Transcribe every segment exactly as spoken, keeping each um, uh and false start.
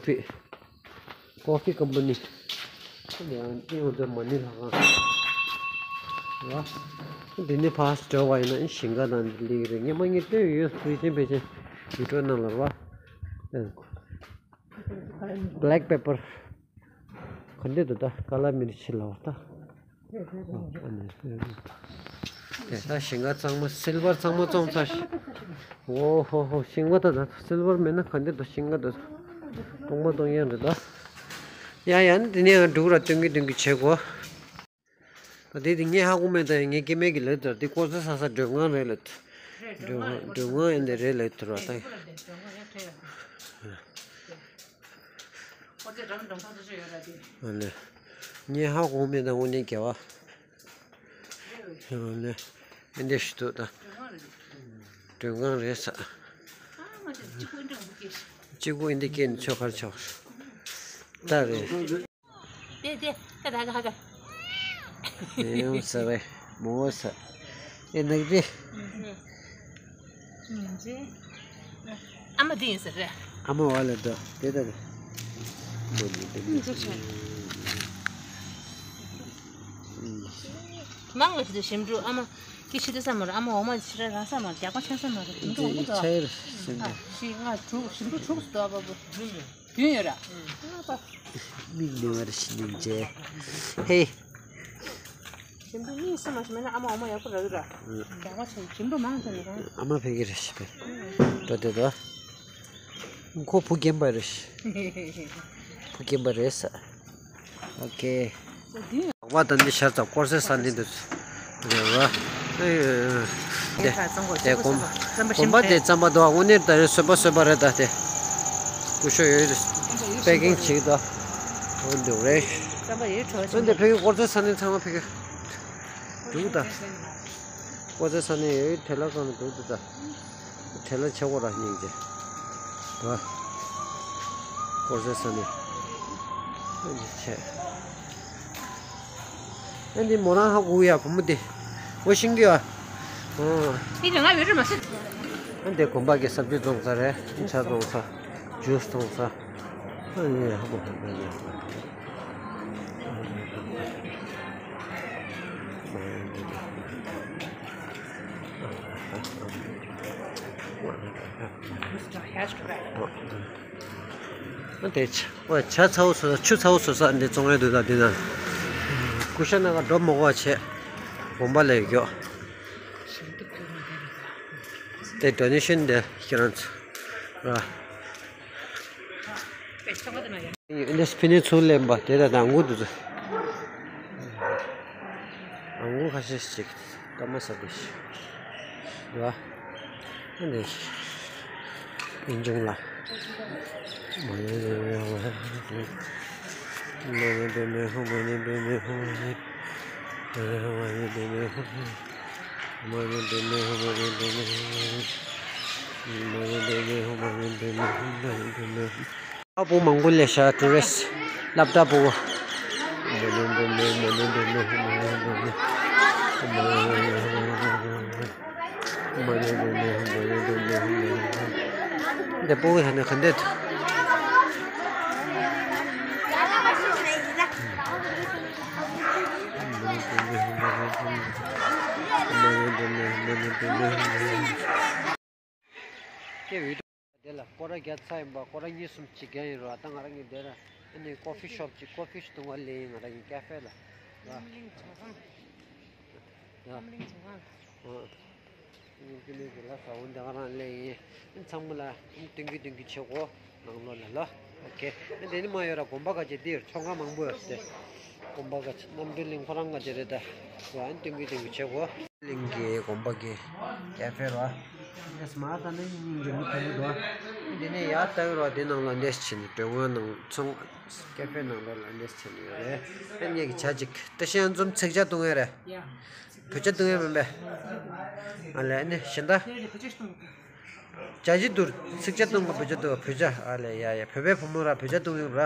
ཀོ་ཕི། ཀོ་ཕི་ཀམ་པ་ནི། ཡང་ཡོང་དུ་མ་ནི་ལྷག་ག་འདི་ནི་ཕར་འགྲོ་བ་ཡིན་ན་ཞིང་ཁ་དང་ལིག་རེད། ངས་མ་ངས་སྟོན་ཡོད། ཕུལ་ཆེན་ཕལ་ཆེན་ཡུ་ཊུབ་ནང་ལ་རེད་བ། Black pepper ག་འདྲ་འདུག་ད་ཀ་ལ་མི་རི་ཆི་ལ་བ་ད། དེ་ད་ཞིང་ཁ་ཚང་མ་སིལ་བར་ཚང་མ་བཙོང་ཚར་ཤག་འོ་ཧོ་ཧོ། ཤིང་བ་ད་ད་སིལ་བར་མེད་ན་ག་འདྲ་འདུག་ཤིང་ཁ་ད་གཏོང་མ་གཏོང་ཡང་རེད་ད། ཡ་ཡ་ནི་དེ་ནས་ཡང་འབྲུག་ར་སྟོན་གི་སྟོན་གི་བྱེད་དགོས། ད་དེ་དེ་ངས་ཧ་གོ་མེད་ད། ངས་སྐྱེ་དམན་གྱི་ལབ་ད། དེ་ཀོ་ས་ས་ས་མགྲོན་ཁང་རེད་ལབ། མགྲོན་ཁང་མགྲོན་ཁང་ཡིན་དེ་རེད་ལབ་ད་ར་ད། ཨ་ལེ། ངས་ཧ་གོ་མེད་ད་དངོས་གནས་དགེ་བ། ཨ་ལེ། ཨེ་འདྲ་ཞིག་འདུག་ད། མགྲོན་ཁང་རེད་ས། གཅིག་པུ་ཨེ་འདྲ་སྐྱེས་ནས་ཆོས་ཁར་ཆོག་ད་རེད། དེ་དེ་ཀ་ད་ཀ་ཧ་ཀ་ཡང་ས་རེད་མོ་ས། ཨེ་ནག་རེད། ཨ་མ་འདི་ཡིན་ཟེར་རེད། ཨ་མ་བ་ལ་འདྲ་དེ་ལྟར། མང་ལ་ཞིག་ཞིམ་འབྲུ་ཨ་མ་ཀི་ཤི་དེ་ས་མ་རེད། ཨ་མ་འོ་མ་ཕྱི་ར་རང་ས་མ་རེད། རྒྱག་པ་ཆེན་ས་མ་རེད། འདི་འདྲ་འོ་མ་འདྲ། ཆ་ཡིར་ཞིམ་འབྲུ། ཤི་ང་དྲུག་ཞིམ་འབྲུ་དྲུག་སུ་འདུག་ཨ་པ་པོ། རྒྱུན་ཡོད་ར། མིག་ནེ་བར་ཤི་ནིང་ཅེ། ཧེ། ཞིམ་པོ་གཉིས་སུ་མ་ཞིམ་ན་ཨ་མ་འོ་མ་ཡག་པོ་རག་གི་ར། རྒྱག་པ་ཆེ་ཞིམ་པོ་མང་ཐོན་ནི་ར། ཨ་མ་ཕ་གི་རེད་ཤི་པས། འགྲོ་དེ་དོ། ཁོ་བུ་རྒན་པ་རེད་ཤི། བུ་རྒན་པ་རེད་ས། ཨོ་ཁེ། བ་དང་འདི་ཤར་ཚ་སྐོར་ས་ས་འདི་འདུག་རེད་བ། དེ་དེ་གོམ་གོམ་པ་དེ་རྩམ་པ་འདུག་དངོས་གནས་ད་རེད། སོན་པ་སོན་པ་རེད་ད་དེ། སྐུ་ཞོ་ཡོད་རེད། པེ་ཀིང་བྱེད་ཀྱི་འདུག་འོ་འདུག་རེད། རྩམ་པ་ཡོད་གྲོགས། འོན་ཏེ་ཕ་གི་ཀོ་ཙེ་ས་ནི་ཚང་མ་ཕ་གི་འདུག་ད། ཀོ་ཙེ་ས་ནི་ཡོད་དེ་ལ་གང་འདུག་འདུག་ད། དེ་ལ་ཆེ་བོ་ར་སྙིང་རྗེ། ད། ཀོ་ཙེ་ས་ནི། འོ་འདི་ཆེ། ཨ་འདི་མོ་རང་ཧ་གོ་ཡ་བུ་མོ་འདི། འོ་ཤིང་གི་ཡ། ཨོ། འདི་ང་ང་ཡོད་རེད་མ་ཟད། ཨ་འདི་དགོན་པ་གི་སབ་ཇི་བཙོང་ས་རེད། ཇ་བཙོང་ས། ཇུས་བཙོང་ས། ཨ་འདི་ཧ་གོ་ཧ་གོ་ཡ། ཨ་འདི་ཆ། ཨོ་ཇ་ཚ་བོ་བཟོ་ས་ཆུ་ཚ་བོ་བཟོ་ས་འདི་བཙོང་ཡ་འདུག་ད་འདི་ན། ཀུ་ཤ་ན་ག་འགྲོ་མ་དགོས་པ་བྱས། དགོན་པ་ལས་མགྱོགས། དེ་ཌོ་ནེ་ཤན་དེ་ཁྱེད་རང་ཚོ་ར། འདི་ཕི་ནི་ཚུར་ལེན་པ་དེ་ད་ད་ངུ་འདུག་ཨ་ངུ་ཁ་ཤས་ཤིག་སྐར་མ་ས་དེ་ཤི། ར། འདི། ཡིན་ཅུང་ལ། ཨ་བུ་མང་པོ་སླེབས་ཤག་ཊུ་རི་སི་ཊི་སློབ་གྲྭ་བུ། འདི་སྤུ་གུ་ཧ་ནི་ག་འདྲ་འདུག་དེ་ལ་སྐོར་ར་བརྒྱབ་ཚར་ཡིན་པ། སྐོར་ར་གཉིས་གསུམ་ཅིག་བརྒྱབ་ཡིན་རོགས། ད་ང་རང་གཉིས་འདིར་ཨ་ནི་ཀོ་ཕི་ཤོབ་ཅིག་ཀོ་ཕི་བཏུང་བ་ལེན་ཡིན། ང་རང་གཉིས་ཀ་ཧྥེ་ལ། ར། ར། ཨ། ཀི་ལི་གི་ལ་ས་འོ་འདི་ག་རང་ལེན་ཡིན། ཨ་ཚང་མ་ལ་ཨ་སྟོན་གི་སྟོན་གི་བྱེད་གོ། ནང་ལོགས་ལ་ལ། ཨོ་ཁེ། ཨ་འདི་ནི་མ་ཡོད་ར། དགོན་པ་ག་ཅེ་འདིར་ཆོ་ག་མང་པོ་ཡོད་དེ། དགོན་པ་ག་ཅེ་རྣམ་གྲོལ་གླིང་ཁོ་རང་ག་ཅེ་རེད་ད། ཨ་སྟོན་གི་སྟོན་གི་བྱེད་གོ། གླིང་གི་དགོན་པ་གི་ཀ་ཧྥེ་ར། ཨ་སྨ་ད་ནི་སྙིང་རྗེ་མི་ཐུབ་འདུག་འདི་ནས་ཡར་ལྟ་གི་རོགས། དེ་ནང་ལ་འདེད་བྱས་ནས་གྲོད་ཁོག་ནང་ཚོང་ཀ་ཧྥེ་ནང་ལོགས་ལ་འདེད་བྱས་ནས་ཡོད་རེད། ཨ་ངེད་ཀྱི་ཇ་ཅིག་ཏི་ཤན་འཛོམས་ཚིག་ཇ་བཏུང་ཡ་རེད། བོད་ཇ་བཏུང་ཡ་མིན་པས། ཨ་ལས་ཨ་ནི་གཞན་དག་ཇ་ཅི་འདུག་ཚིག་ཇ་བཏུང་གི། བོད་ཇ་འདུག་བོད་ཇ། ཨ་ལས་ཡ་ཡ། བོད་པའི་བུ་མོ་ར་བོད་ཇ་བཏུང་ཡོད་ར།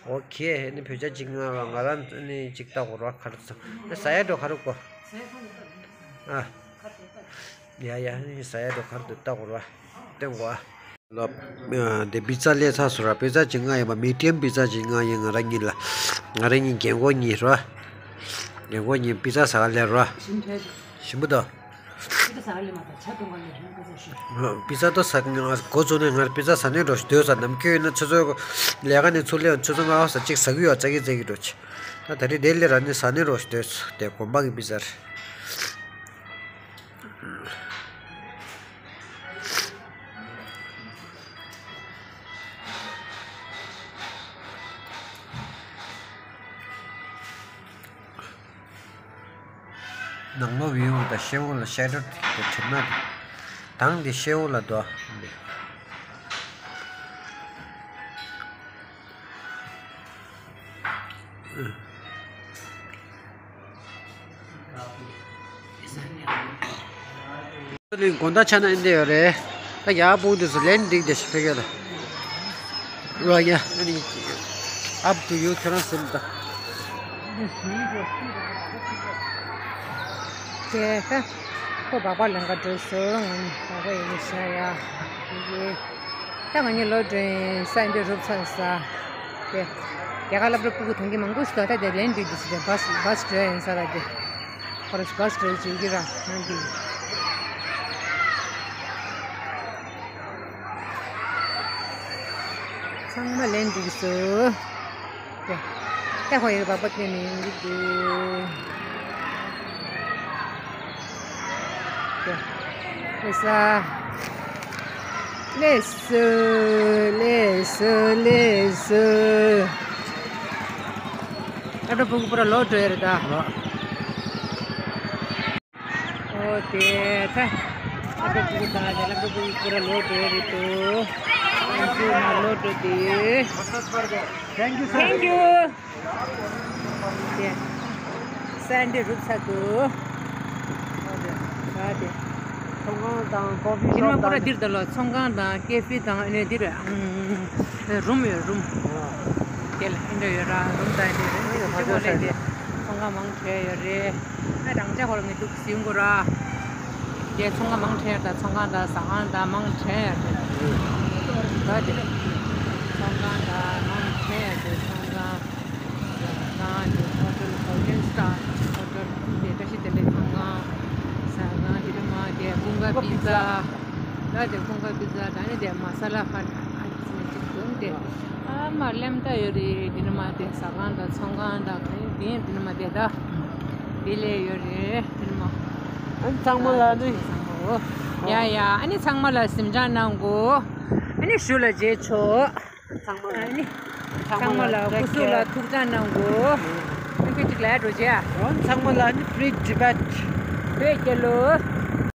ཨོ་ཁེ། ཨ་ནི་བོད་ཇ་ཅིག་ང་ར་ང་རང་ཨ་ནི་ཅིག་ལྟ་དགོས་ར། ག་རེ་ཟ་ཟ་ཡ་འགྲོ་ག་རེ་དགོས། ཨ། ཡ་ཡ། ཨ་ནི་ཟ་ཡ་འགྲོ་ག་རེ་འདུག་ལྟ་དགོས་ར། སྟོན་དགོས་ཨ། ལོ། དེ་པི་ཙ་སླེབས་ཚར་སོང་ར། པི་ཙ་ཅིག་མངགས་ཡིན་པ། མི་ཌི་ཡམ་པི་ཙ་ཅིག་མངགས་ཡིན། ང་རང་གཉིས་ལ། ང་རང་གཉིས་རྒན་གོག་གཉིས་ར། རྒན་གོག་གཉིས་པི་ཙ་ཟ་ག་སླེབས་ར། ཞིམ་པོ་འདུག་པི་ཙ་ཏོ་ཟ་གི། ང་འགོ་བཙུགས་ནས་ང་པི་ཙ་ཟ་ནས་འགྲོ་ཞིག་འདོད་ས། ནམ་རྒྱུན་ཡིན་ན་ཆུ་ཚོད་ལས་ཀ་ནས་ཚུར་སླེབས་ཆུ་ཚོད་ལྔ་པ་ཙམ་ཅིག་ཟ་གི་ཡོད། ཙག་གི་ཙག་གི་འགྲོ་ཆེ། ད་ད་རེས་དེ་སླེབས་ར་ནས་ཟ་ནས་འགྲོ་ཞིག་འདོད་ས། དེ་དགོན་པ་གི་པི་ཙ་རེད། ནང་ལོགས་བིའུ་དང་ཤེལ་སྒོ་ལ་ཤེ་ཌོ་དེ་གྲིབ་ནག་དང་དེ་ཤེལ་སྒོ་ལ་དོ། ལིང་དགོང་དག་ཆ་ན་འདི་ཡོད་རེད། ད་ཡག་པོ་འདུག་ཟེར། ལན་འགྲིག་བསྡད་ཤག་ཕ་གི་ལ། རོ་ཡ། ཨ་ནི། Up to you. ཁྱོད་རང་སེམས་ད། དེ་ད། ཁོ་སྦག་སྦག་ལེན་ག་འགྲོ་སོང་། ང་ནི་སྦག་སྦག་ཡིན་ཤག་ཡ། ཡེ། ད་ང་གཉིས་ལོག་འགྲོ་ཡིན། ས་འདི་རུབ་ཚར་ས། དེ། རྒྱ་གར་སློབ་གྲྭ་སྤུ་གུ་ཐོན་གྱི་མང་པོ་ཞིག་འདུག་ད་དེ་ལན་འགྲིག་འདུག་ཟེར། དེ་བཱས་བཱས་འགྲོ་ཡིན་ས་ར་དེ། ཁོ་ར་བཱས་འགྲོ་བྱེད་ཀྱི་ར་ང་འདི། ཚང་མ་ལན་འགྲིག་སོང་། ཀྱེ། ཀྱེ་ཧོ་ཡེ་བ་པ་ཏེ་ནི་འདི་དུ། ཀྱེ། ལེ་ས། ལེ་ས། ལེ་ས། ལེ་ས། ཨ་ད་སྤུ་གུ་པུ་ར་ལོག་འགྲོ་ཡ་རེད་ད། ཨོ་དེ་ད། ཨ་ད་སྤུ་གུ་ད་ནི་ལབ་ད་སྤུ་གུ་པུ་ར་ལོག་འགྲོ་ཡ་རེད་དོ། ཨ་ཅེ་ན་ལོ་འགྲོ་དེ། Thank you, sir. Thank you. དེ། སན་ཌེ་རུབ་ཚ་དུ། ཨ་དེ། ཚོང་ཁང་དང་ཀོ་ཕི་ཤོབ་དང་། ཁྱིམ་པ་ཁོ་ར་འདིར་ད་ལོ་ཚོང་ཁང་དང་ཀེ་ཧྥེ་དང་ཨ་ནི་འདིར། ཨ། རུམ་ཡོད་རུམ། དེ་ལ་ཨིན་འདྲ་ཡོད་ར་རུམ་དང་འདི་རེད་འདི་ཁོ་ལས་དེ། ཚོང་ཁང་མང་ཆེ་ཡོད་རེད། ཨ་རང་ཅག་ཧོར་ངེས་འདུག་ཟིན་གོ་ར། དེ་ཚོང་ཁང་མང་ཆེ་ཡོད་ད་ཚོང་ཁང་དང་ཟ་ཁང་དང་མང་ཆེ་ཡོད་རེད། ད་དེ། ཚོང་ཁང་དང་མང་ཆེ་ཡོད་དེ་ཚོང་ཁང་། ཟ་ཁང་དེ་ཧོ་ཊེལ་གོལ་ཌན་སི་ཊར་ཧོ་ཊེལ་དེ་བཀྲ་ཤིས་བདེ་ལེགས་ཚོང་ཁང་། ཟ་ཁང་དེ་རུ་མ་དེ་ཀུན་དགའ་པི་ཛ། ད་དེ་ཀུན་དགའ་པི་ཛ་ད་ནི་དེ་མ་ས་ལ་ཧ་ཨ་ཙི་ནི་ཅིག་འདུག་དེ། ཨ་མ་ལེམ་ད་ཡོད་རེད། དེ་ནི་མ་དེ་ཟ་ཁང་དང་ཚོང་ཁང་དང་གང་ཡིན་དེ་ཡིན། དེ་ནི་མ་དེ་ད་དེ་ལས་ཡོད་རེད། དེ་ནི་མ། ཨ་ནི་ཚང་མ་ལ་ནི། ཡ་ཡ། ཨ་ནི་ཚང་མ་ལ་གཟིམ་འཇག་གནང་གོ། ཨ་ནི་ཞུ་ལ་རྗེས་ཆོག་ཚང་མ་ལ། ཨ་ནི་ཚང་མ་ལ་སྐུ་གཟུགས་ལ་ཐུགས་ཅག་གནང་གོ། ཨ་ནི་ཅིག་ལ་འགྲོ་རྗེས། ཨ་ནི་ཚང་མ་ལ་ནི་Free Tibet། བོད་རྒྱལ་ལོ།